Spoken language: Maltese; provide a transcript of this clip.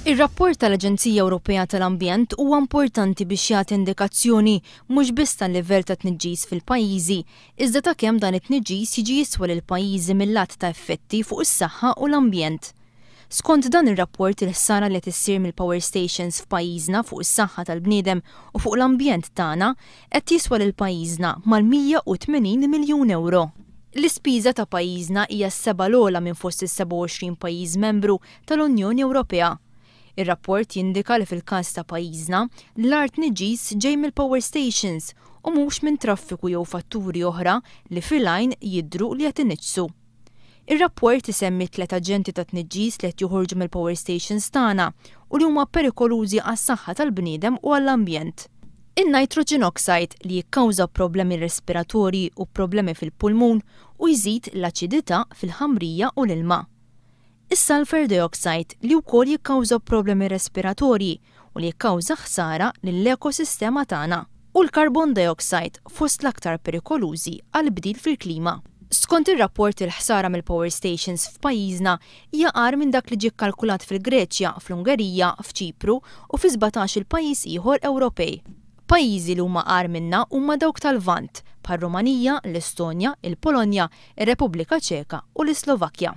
Ir-rapport tal-Aġenzija Ewropea tal-Ambjent huwa importanti biex jagħti indikazzjoni mhux biss tal-livell ta' tniġġis fil-pajjiżi, iżda ta' kemm dan it-tniġġis jiġi jiswa lill-pajjiżi mil-lat ta' effetti fuq is-saħħa u l-ambjent. Skont dan ir-rapport il-ħsara li qed issir mill-power stations f'pajjiżna fuq is-saħħa tal-bniedem u fuq l-ambjent tagħna qed jiswa lil pajjiżna mal-180 miljun ewro. L-ispiża ta' pajjiżna hija s-seba' l-ogħla minn fost is-27 pajjiż membru tal-Unjoni Ewropea. Ir-rapport jindika li fil-każ ta' pajjiżna, l-agħar tniġġis ġej mill-power stations u mhux minn traffiku jew fatturi oħra li fil-għajn jidhru li qed iniġġsu. Ir-rapport isemmi tliet aġenti ta' tniġġis li qed joħorġu mill-power stations tagħna u li huma perikolużi għas-saħħa tal-bniedem u għall-ambjent. In-nitrogen oxide li jikkawża problemi respiratorji u problemi fil-pulmun u jżid l-aċidità fil-ħamrija u l-ilma. Is-sulfur dioxide li wkoll jikkawża problemi respiratorji u li jikkawża ħsara lill-ekosistema tagħna, u l-carbon dioxide fost l-aktar perikolużi għall-bdil fil-klima. Skont ir-rapport il-ħsara mill-power stations f'pajjiżna hija agħar minn dak li ġie kkalkulat fil-Greċja, fl-Ungerija, f'Ċipru u fi 17-il pajjiż ieħor Ewropej. Pajjiżi li huma agħar minna huma dawk tal-Lvant, bħar-Rumanija, l-Estonja, il-Polonja, ir-Repubblika Ċeka u l-Islovakkja.